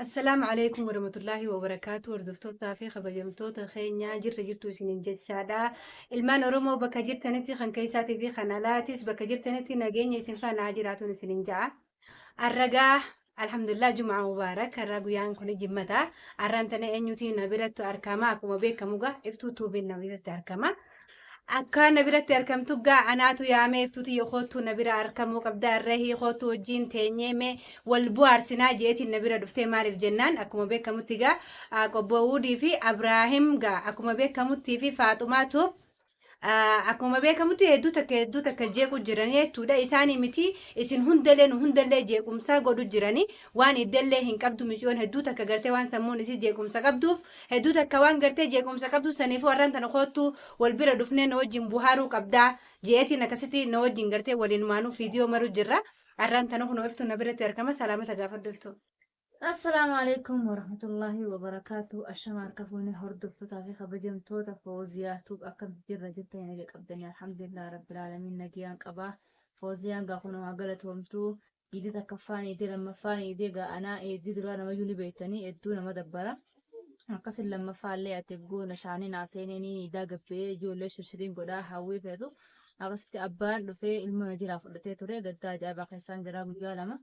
Assalaamu alaikum warahmatullaahi wabarakaatu. Hordoftootaa fi kabajamtoota keenya, jirra jirtu isiniin jechaadha. Ilmaan Oromoo bakka jirtanitti, kan keessaatii fi kan alaatis, bakka jirtanitti nageenya isin faana haa jiraatuun isiniin ja'a. Arragaa alhamdulillah, Jumaa mubaarak. Har'a guyyaan kun jimmata. Arraan tana eenyuti na biratti argama? Akkuma beekamu gaa Iftuu Tuubiin na biratti argama. Akka na biratti argamtu gaa anaatu yaamee, "Iftuuti kootu, na bira argamuu qabda, arrahii kootu, wajjin teenyee mee wal bu'aarsinaa" jeetiin na bira dhuftee. Maaliif jennaan, akkuma beekamutti gaa Qobbo Wuudii fi Abraahim gaa akkuma beekamutti fi Faaxumaatu akkuma beekamutti hedduu takka hedduu takka jeequ jiranii jechuudha. Isaanii miti, isin hundallee, nu hundallee jeequmsa godhu jiranii. Waan iddallee hin qabdu miciyoon, hedduu takka gartee waan sammuun isii jeequmsa qabduuf, hedduu takka waan gartee jeequmsa qabdu. Saniifuu har'aan tana koottu, wal bira dhufnee na wajjin buhaaruu qabdaa jeetiin akkasitti na wajjin gartee waliin maanuu viidiyoo maru jirra. Har'aan tana kunoo Iftuu na biratti argama. Salaamata gaafadhu, Iftuu. Assalaamu alaikum warahmatullahi wabarakaatu. Ashama harka fuunee, hordoftootaa fi kabajamtoota Fooziyaa Tuub, akkam jirra, jirtanii, naga qabdanii? Alhamdulillah rabbil aalamiin, nagiyaan qabaa. Fooziyaan gaa kunoo haa galatoomtuu. Iidii takkaffaan iidii, lammaffaan iidii gaa anaa iidii duraa namayyuu ni beektanii, hedduu nama dabbara. Akkasin lammaffaallee ati goona shaanii naa seeneenii iidaa gabbee ijoollee shirshiriin godhaa hawwii feetu. Akkasitti abbaan dhufee ilmoo na jiraa fudhatee ture, gaddaa ajaa'ibaa keessaan jira guyyaa 2.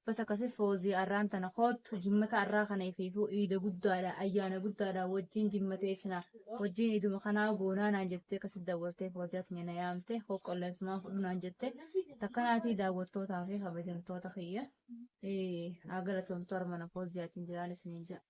Bas akkasi Foozii arraan tana koottu, jimmata arraa kana ifiifuu iida guddaadha, ayyaana guddaadha, wajjin jimmateessina, wajjin iiduma kanaa goonaa naan jettee akkasitti daawwattee Fooziyaa tiyya na yaamte, qoqqolleessumaan fudhu naan jette. Takkanaatii daawwattootaa fi kabajamtoota kiyya haa galatoomtu, armana Fooziyaatiin jiraan isiniin jedha.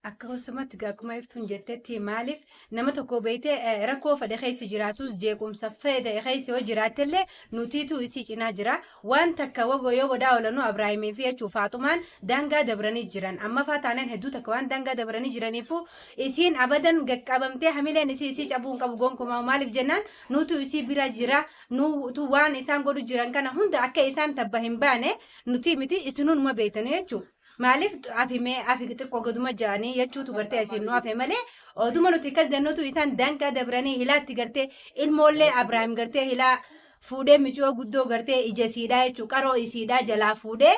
Akkasumatti akkuma Iftuun jettetti, maaliif nama tokko beeyte, rakkoo fedhe keessa jiraatus, jeequmsa fedhe keessa yoo jiraattellee, nutiitu isii cinaa jira. Waan takka wagoo yoo godhaa oolanuu, Abraahimii fi jechuu Faaxumaan daangaa dabranii jiran. Amma faa taanaan hedduu takka waan daangaa dabranii jiraniifu, isiin abadan gaqqabamtee hamileen isii isii cabuu hin qabu gonkumaa. Maaliif jennaan, nutu isii bira jira. Nutu waan isaan godhu jiran kana hunda akka isaan tabba hin baane nuti miti isinuunuma beeytanii jechuudha. Maaliif afimee afi xiqqoo gaduma ja'anii jechuutu gartee asiin nu hafe malee, oduma nuti akkas jennutu isaan daangaa dabranii hilaatti gartee ilmoollee Abrahaam gartee hilaa fuudhee, miciyoo guddoo gartee ija isiidhaa jechuu, qaroo isiidhaa jalaa fuudhee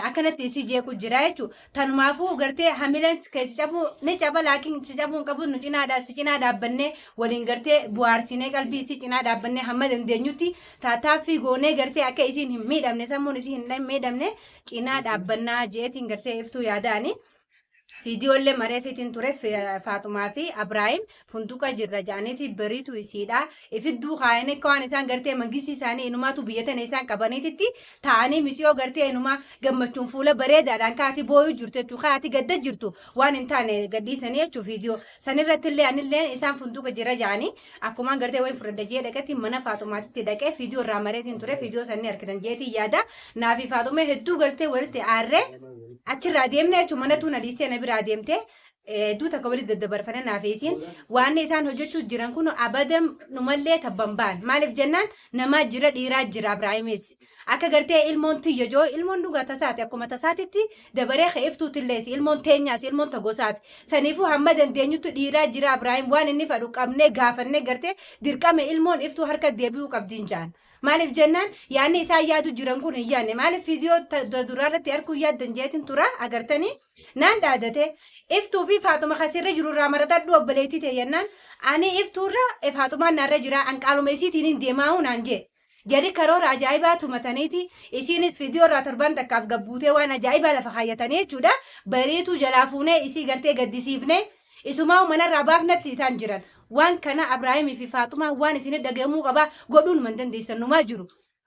akkanatti isii jeequ jira jechuu. Tanumaafuu gartee hamileen keessi cabuu ni caba, laakiin si cabuu hin qabu. Nu cinaadhaa, si cinaa dhaabbannee waliin gartee bu'aarsinee, qalbii isii cinaa dhaabbannee, hamma dandeenyutti taataaffii goonee gartee akka isiin hin miidhamne, sammuun isii hin miidhamne cinaa dhaabbannaa jeetiin gartee Iftuu yaadaani. Viidiyoollee mareefiitiin ture. Faaxumaa fi Abraahim funduqa jirra jedhaniiti bariitu isiidha. Ifidduu kaayanii akka waan isaan gartee mangistii isaanii inumaatu biyya tana isaan qabaniititti taa'anii, miciyoo gartee inumaa gammachuun fuula bareedaadhaan kaati booyuu jirtu jechuudha. Kaati gadda jirtu waan hin taane gadhiisanii jechuudha viidiyoo. Sanirratti illee anillee isaan funduqa jira jedhanii akkumaan gartee wayin fudhadha jee dhaqetti, mana Faaxumaatitti dhaqee viidiyoo irraa mareetiin ture. Viidiyoo sanni argitan jeetiin yaada. Naafi Faaxumee hedduu gartee walitti aarree achirraa deemne jechuun, manatu na dhiisee na biraa deemte. Hedduu takka walitti daddabarfane naaf isiin. Waan isaan hojjechuu jiran kun abadan numallee tabban ba'an. Maaliif jennaan, namaa jira, dhiiraa jira. Abraahimis akka gartee ilmoon tiyya joo, ilmoon dhugaa tasaati, akkuma tasaatitti dabaree ka Iftuutillees ilmoon teenyaas, ilmoon ta gosaati. Saniifuu hamma dandeenyutti dhiiraa jira Abraahim, waan inni fadhu qabnee gaafannee gartee dirqama ilmoon Iftuu harka deebi'uu qabdiin ja'an. Maaliif jennaan, yaadni isaan yaadu jiran kun hin yaadne. Maaliif viidiyoo duraa irratti arguu yaaddan jeetiin tura agartanii naan dhaadate, "Iftuu fi Faaxuma kasirra jiru irraa maratadhu obboleettii ta'e" jennaan, "Ani Iftuurra Faaxumaan naarra jira, an qaaluma isiitiin hin deemaa'u" naan jee. Jarri karoora ajaa'ibaa tumataniiti, isiinis viidiyoo irraa torban takkaaf gabbuutee waan ajaa'ibaa lafa kaayyatanii jechuudha. Bariituu jalaa fuunee isii gartee gaddisiifnee isumaa manarraa baafnatti isaan jiran. Waan kana Abrahaimii fi Faaxumaa waan isin dhaga'amuu qabaa godhuun man dandeessan numaa jiru.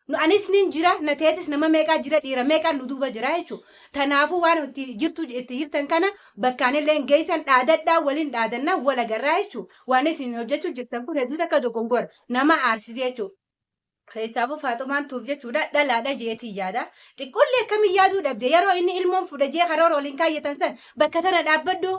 Nu anis nin jira, na teetis nama meeqaa jira, dhiira meeqaan nu duuba jira jechuudha. Tanaafuu waan itti jirtu itti jirtan kana bakkaan illee geessan, dhaadadhaa, waliin dhaadannaa wal agarraa jechuudha. Waan isin hojjechuu jirtan kun hedduu takka dogongora nama aarsise jechuudha. Keessaafuu Faaxumaan tuuf jechuudha, dhalaadha jeetii yaada. Xiqqoollee akkamiin yaaduu dhabde? Yeroo inni ilmoon fudha jee karoora waliin kaayyatan san, "Bakka tana dhaabbadhu,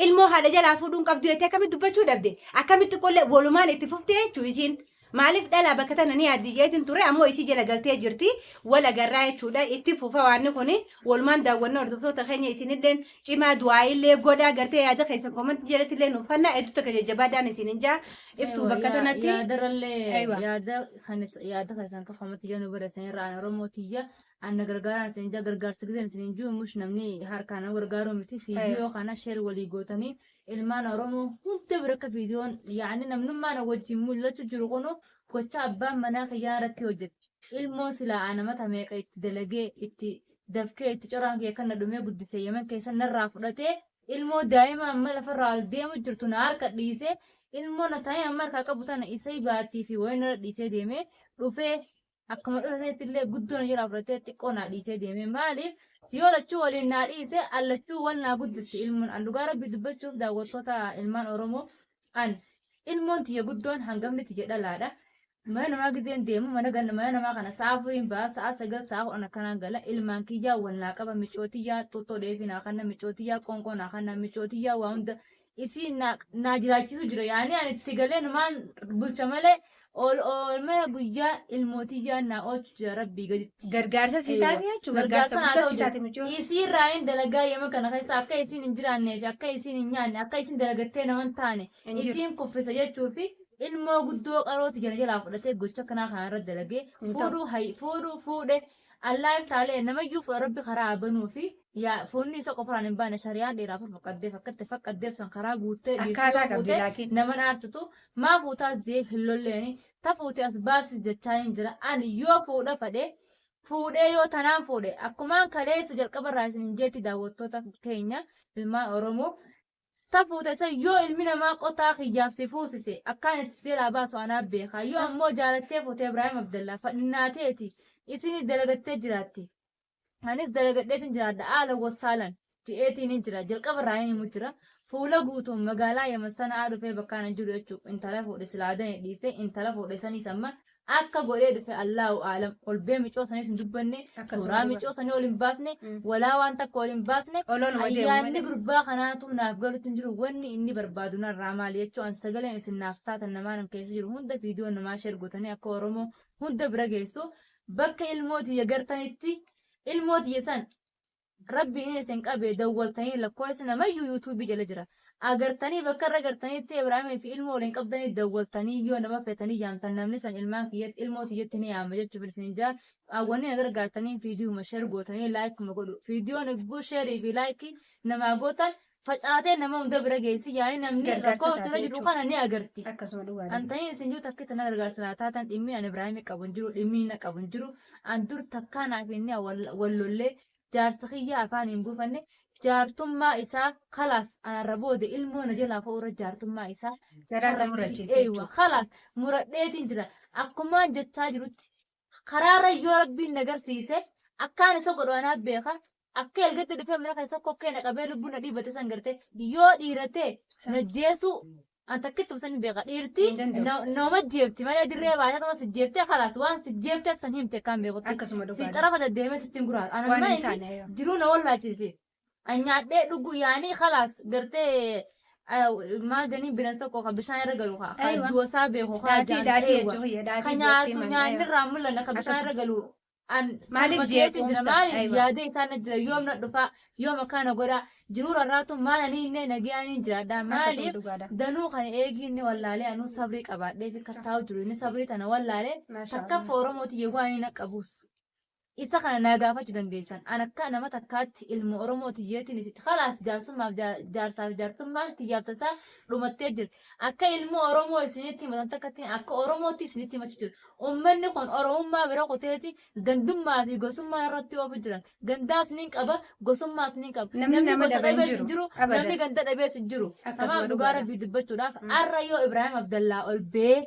ilmoo haadha jalaa fuudhuun qabdu" jettee akkamitti dubbachuu dhabde? Akkamitti xiqqoollee walumaan itti fuftee jechuu isiin? Maaliif dhalaa bakka tana ni yaaddi jeetiin ture, ammoo isii jala galtee jirti. Wal agarraa jechuudha, itti fufa waan kuni, walumaan daawwannaa. Hordoftoota keenya, isinilleen cimaa, du'aa illee godhaa, gartee yaada keessan comment jalatti illee nuuf fanna. Hedduu takka jajjabaadhaan isin hin jaa, Iftuu bakka tanatti. Yaadarallee Aywa. yaada kan yaada keessan kafamatti jennu barreessan irraa an Oromoo tiyya. Anna gargaaraan isin jaa gargaarsa giseen isin hin jiru mush namni harkaan nama gargaaruu miti fiidiyoo kana sheer walii gootanii ilmaan Oromoo hunda bira akka fiidiyoon yaa'ni namnummaan wajjin mul'achuu jiru kunu gocha abbaan manaa kiyyaa irratti hojjete. Ilmoon silaa anamata meeqa itti dalagee itti dafkee itti coraan kiyya kan na dhumee guddise Yemen keessa narraa fudhatee ilmoo daa'ima amma lafarraa ol deemu jirtu na harka dhiisee ilmoo na taa'ee amma harkaa qabu tana isa baatii fi wayin irra dhiisee deemee dhufee akkuma dhufeetti illee guddoo na jalaa fudhatee xiqqoo naa dhiisee deeme. Maaliif si yoo lachuu waliin naa dhiise allachuu wal naa guddisti ilmoon. An dhugaa rabbii dubbachuuf daawwattoota ilmaan Oromoo an ilmoon tiyya guddoon hangafni tiyya dhalaadha. Mana namaa gizeen deemu mana ganna mana namaa kana sa'a 4n ba'a sa'a 9 sa'a 10 akkanaan gala ilmaan kiyyaa wal naa qaba micootiyyaa xuuxxoo dheefii naa kanna micootiyyaa qoonqoo naa kanna micootiyyaa waa hunda isii naa jiraachisu jira yaani ani itti galee numaan bulcha malee ol oolmaya guyyaa ilmootiyyaa naa oolchu jira rabbii gaditti. Gargaarsa sii Eeywa. taate jechuun gargaarsa Gargaarsa naa guddaa ta'u sii jira. taate micoon. Isii irraa hin dalagaa yema kana keessa akka isiin hin jiraannee fi akka isiin hin nyaanne akka isiin dalagattee nama hin taane Hin jiru. isiin kuffisa jechuu fi ilmoo guddoo qarooti jala jalaa fudhatee gocha kanaa kana irra dalagee Hin ta'u. fuudhuu hay fuudhuu fuudhe Allah taalee namayyuu fuudha rabbi karaa haa banuu fi yaa fuunni isa qofaraan hin baane shari'aan dhiiraaf faqqaddeef akkatti faqqaddeef san karaa guuttee dhiirti Akkaataa yoo qabdi fuute laakiin. naman aarsitu maa fuutaas jee hin lolleeni ta fuute as baasis jechaa hin jira ani yoo fuudha fadhe fuudhee yoo tanaan fuudhe akkumaan kaleessa jalqaba irraa isin hin jeetti daawwattoota keenya ilmaan Oromoo ta fuute san yoo ilmi namaa qotaa kiyyaaf si fuusise akkaan itti seeraa baasu anaa beeka yoo ammoo jaalattee fuute Ibraahim Abdallaa fadhinnaateeti isinis dalagattee jiraatti anis dalagadheetin jiraadha haala wassaalan je'eetiin hin jira jalqaba irraa hin himu jira fuula guutuun magaalaa Yaman sana'aa dhufee bakkaan hin jiru jechuudha intala fuudhe silaa dane dhiisee intala fuudhe saniis amma akka godhee dhufe Allahu aalam ol bee micoo saniis hin dubbanne Akkasuma suuraa dhuga. micoo sanii ol hin baasne walaa waan takka ol hin baasne Olooluma deemu ayyaanni malee. gurbaa kanaatu naaf galutti hin jiru wanni inni barbaadu narraa maali jechuu an sagaleen isin naaf taatan namaan keessa jiru hunda viidiyoo namaa sheer gootanii akka Oromoo hunda bira geessu bakka ilmoo tiyya gartanitti ilmoo tiyya san rabbiin isin qabe dawwaltanii lakkoofsa namayyuu yuutuubii jala jira. Agartanii bakka irra gartanitti Ibraahimii fi ilmoo waliin qabdanii dawwaltanii yoo nama feetanii yaamtan namni san ilmaan kiyyatti ilmoo tiyyatti ni yaama jechuuf isin jaa wanni na gargaartanii fiidiyuma sheer gootanii laayikuma godhu. Fiidiyoon egguu sheerii fi laayikii namaa gootan facaatee nama hunda bira geessi yaa'ii namni Gargaarsa rakkoo taate irra jiru jechuudha. kana ni agarti. Akkasuma dhugaadha. Antanii isin jiru takka tana gargaarsa naa taatan dhimmi ani Ibraahimii qabu hin jiru dhimmi inni qabu hin jiru an dur takkaa naaf inni wal lollee jaarsa kiyya afaan hin buufanne jaartummaa isaa kalaas anarra booda ilmoo na jalaa fa'uura jaartummaa isaa Garaa isa murachiise eeywa jechuudha. kalaas muradheetiin jira akkumaan jechaa jirutti karaarra yoo rabbiin na garsiise akkaan isa godhu anaaf beeka akka ergatti dhufee mana keessa kokkee na qabee lubbuu na dhiibate san garte yoo dhiiratee na jeesuu an takkitti san beeka dhiirti Hin danda'u. nama jeefti malee dirree baatee tuma si jeeftee kalaas waan si jeefteef san himte akkaan beekutti Akkasuma si dhugaadha. xarafa deddeemee sitti hin guraaru Waan anamma hin inni taane ayyoo. jiruu na wallaachise an nyaadhee dhugu yaanii kalaas gartee maal jedhanii bineensa tokko kan bishaan irra galu kan Aywa. du'asaa beeku kan Dhaatii jaan dhaatii eewwa jechuun kan dhaatii nyaatu dubartii nyaanni irraa mul'anne kan bishaan irra Akkasuma. galu an Maaliif sanuma keetiin jira jeequmsa? maaliif Aywa. yaada isaan na jira yoom na dhufaa yoom akkaana godhaa jiruu rarraatu maal ani inni nagayaan hin jiraadha Akkasuma maaliif dhugaadha. danuu kana eegi inni wallaalee anuu sabrii qabaadhee fi kattaa'u jiru inni sabrii tana wallaalee Maasha takka Allah. Oromooti yeguu ani na qabus isa kana naa gaafachuu dandeessan an akka nama takkaatti ilma Oromooti jeetiin isitti kalaas jaarsummaaf jaarsaaf jaartummaan tiyyaaf tasaa dhumattee jirti akka ilma Oromoo isinitti himatan takkatti akka Oromootti isinitti himachuu jiru ummanni kun Oromummaa bira kuteeti gandummaa fi gosummaa irratti oofu jiran gandaas ni qaba gosummaas ni qaba Namni nama gosa dhaba hin dhabees hin jiru. jiru Abadan. namni ganda dhabees hin jiru Akkasuma kanaaf dhugaa dhugaadha. rabbii dubbachuudhaaf arra yoo Ibraahim Abdallaa ol bee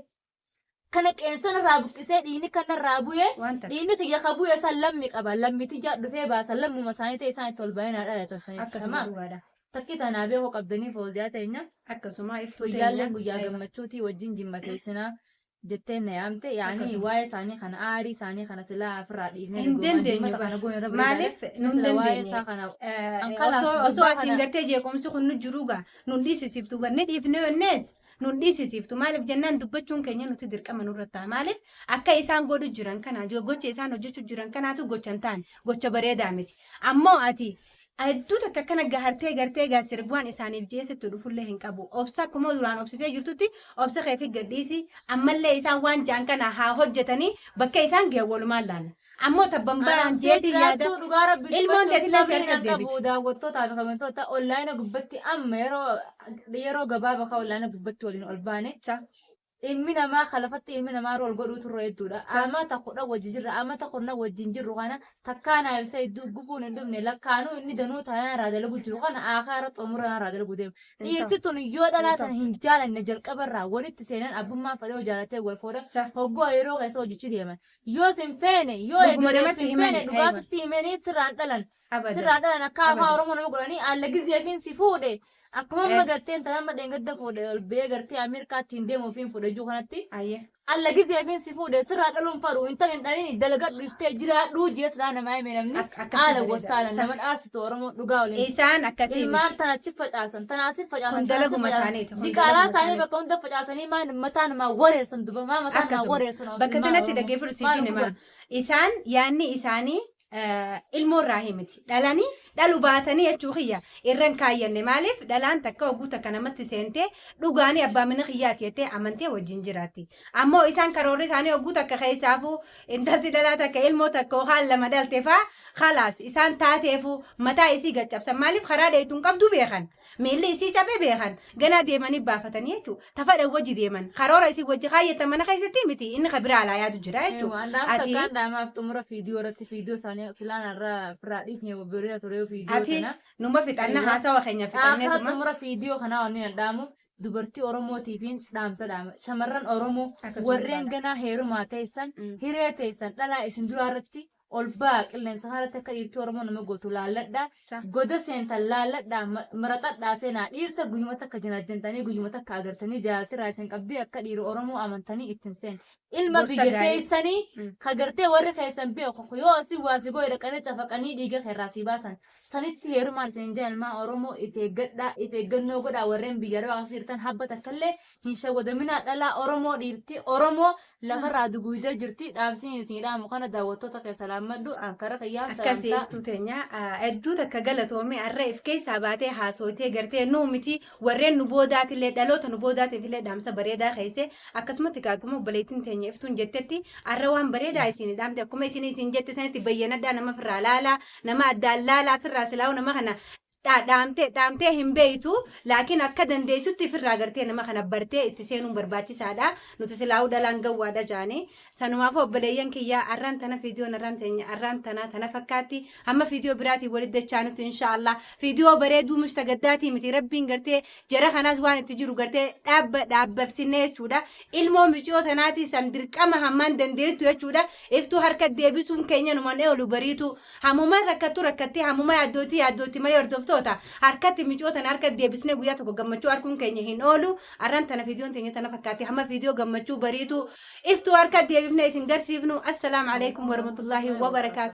kana qeensan irraa buqqisee dhiigni kanarraa bu'ee Waan takka. dhiigni kiyya ka bu'e san lammi qaba lammiti jaa dhufee baasa lammuma isaanii ta'e isaan itti ol ba'ee naa dhalatan saniif Akkasuma tamaam dhugaadha. takki tanaa beekuu qabdanii fooldiyaa teenya Akkasuma iftuu guyyaallee teenya. guyyaa Aywa. gammachuutii wajjin jimmateessinaa jettee na yaamte yaani Akkasuma. waa'ee isaanii kana aarii isaanii kana silaa ofirraa dhiifnee Hin dhuguma dandeenyu jimmata bara. kana goone irra bareedaadha Maaliif nun sila waa'ee dandeenye? isaa kana an kalaas Osoo osoo gurbaa asiin kana gartee jeequmsi kun nu jiru gaa nun dhiisisiiftu bar ni dhiifne yonnees nun dhiisisiiftu maaliif jennaan dubbachuun keenya nuti dirqama nurra ta'a maaliif akka isaan godhu jiran kana gocha isaan hojjechuu jiran kanaatu gocha hin taane gocha bareedaa miti ammoo ati hedduu takka akkana gahartee gartee gaa sirbaan isaaniif jeesitti dhufullee hin qabu obsa akkuma duraan obsitee jirtutti obsa kee fi gadhiisi ammallee isaan waan jaan kana haa hojjetanii bakka isaan ga'e walumaan laalla. Ammoo tabban bayan Anamsee jeetiin yaada. jiraachuu dhugaa rabbi Ilmoon dubbachuuf teetillee si sabriin harka an qabu deebiti. daawwattootaa fi kabajamtoota onlaayina gubbatti amma yeroo gabaabaa kan onlaayina gubbatti waliin ol baane Sa. ilmi namaa kalafatti ilmi namaa rool godhuu turre hedduudha. Sa. Amata 10 wajji jirra amata 10 wajjin jirru kana takkaa naa ibsa hedduu gufuun hin dhufne lakkaanuu inni danuu taanaan irraa dalagu jiru kana akaara xumura irraa dalagu deema. Hin ta'u. Dhiirti tun yoo dhalaa Hin tana ta'u. hin jaalanne jalqabarraa walitti seenan abbummaan fedhee jaalatee wal fuudha Sa. hoggoo yeroo keessa hojjechuu deeman. Yoo sin feene yoo Dhuguma egeree namatti sin himani. feene dhugaa Aywa. sitti himanii sirraan dhalan. Abadan. Sirraan dhalan akka afaan Abadan. Oromoo nama godhanii alla gizeefiin si fuudhe akkuma amma Eh. garteen tan amma dheengadda fuudhe ol ba'ee gartee Ameerikaatti hin deemuufiin fuudhe juu kanatti Ayyee. alla gizeefiin si fuudhe sirraa dhaluun fadhu intal hin dhalin dalagadhu iftee jiraadhuu jee silaa namaa hime namni Akkasii haala bareeda. wasaalan Sa. nama dhaarsitu Oromoo dhugaa waliin. Isaan akkasii Ilmaan miti. tana achi facaasan, tana asi facaasan, Kun tana asi dalaguma facaasan. isaaniiti. Kun Diqaalaa dalaguma isaanii isaaniiti. bakka hunda facaasanii maa mataa namaa wareersan duba maa mataa namaa Akkasuma. wareersan Bakka ilmaan sanatti Oromoo dhaggeeffatu maa siif nu hima. guban. Isaan yaanni isaanii ilmoo irraa himiti. Dhalanii dhalu baatanii jechuu kiyya irra hin kaayyanne maaliif dhalaan takka oguu takka namatti seentee dhugaanii abbaa mana kiyyaati jettee amantee wajjin jiraatti. Ammoo isaan karoorri isaanii oguu takka keessaafuu intalti dhalaa takka ilmoo takka yookaan lama dhalte faa khalaas isaan taateefuu mataa isii gaccabsan maaliif karaa dheeytuun qabdu beekan. Miilli isii cabe beekan. Ganaa deemanii baafatanii jechuudha. Ta fedhan wajji deeman. Karoora isin wajji kaayyattan mana keessatti miti. Inni ka biraa alaa yaadu jira jechuudha. Waan dhaamsa Ati akkaan dhaamaaf xumura fiidiyoo irratti fiidiyoo isaanii filaan irraa firraa dhiifne bobbeeree ture fiidiyoo ati tana. numa fixanna Eeyyoo. haasawa keenya Aakhira fixanneetuma. xumura fiidiyoo kanaa wanni an dhaamu dubartii Oromootiifiin dhaamsa dhaama. Shamarran Oromoo Akkasuma warreen dhugaadha. ganaa heerumaa teessan hiree teessan dhalaa isin duraa irratti ol ba'a qilleensa kanarratti akka dhiirtii Oromoo nama gootu laalladhaa. Sa. Goda seentan laalladhaa maraxadhaa seenaa dhiirta guyyuma takka jinaajjantanii guyyuma takka agartanii jaalalti isin qabdii akka dhiira Oromoo amantanii ittiin seen. Ilma Gorsa biyya gaarii. teessanii ka gartee warri keessan beeku yoo isin waa si godhe dhaqanii cafaqanii dhiiga keerraa si baasan sanitti heerumaan isin jaa ilmaan Oromoo if eeggadhaa if eeggannoo godhaa warreen biyya arabaa keessa jirtan habba takkallee hin shawwadaminaa dhalaa Oromoo dhiirti Oromoo lafarraa duguydee jirti dhaamsiin isin dhaamu kana daawwattoota kee salaammadhu ankara kiyyaa Akkasii salaamtaa. iftuu teenya hedduu takka galatoome har'a if keessaa baatee haasoytee gartee nuu miti warreen nu boodaatillee dhaloota nu boodaatiifillee dhaamsa bareedaa keesse akkasumatti egaa akkuma obboleettiin teenya iftuun jettetti har'a waan bareedaa isin dhaamte akkuma isin isin jette sanitti bayyanadhaa nama firraa laalaa nama addaan laalaa firraa silaa'u nama kana dhaamtee dhaamtee hin beeytu laakiin akka dandeessutti firraa gartee nama kana bartee itti seenuun barbaachisaadha nuti silaa'uu dhalaan gawwaadha jaanii sanumaaf obboleeyyan kiyyaa arraan tana fiidiyoon arraan teenya arraan tana tana fakkaatti hamma fiidiyoo biraatiin walitti dachaanutti inshaallah fiidiyoo bareeduu mushta gaddaatii miti rabbiin gartee jara kanaas waan itti jiru gartee dhaabba dhaabbafsinne jechuudha ilmoo miciyoo tanaatii san dirqama hammaan dandeettu jechuudha iftuu harka deebisuun keenya numan eolu bariitu Hamuma rakkattu rakkattee hamuma yaaddootti yaaddootti malee hordoftoota harkatti micoo tana harka deebisnee guyyaa tokko gammachuu arguun keenya hin oolu. Arraan tana fiidiyoon teenya tana fakkaatti hamma fiidiyoo gammachuu bariitu iftuu harka deebifnee isin garsiifnu. Assalaamu alaikum warahmatullaahi wabarakaatu.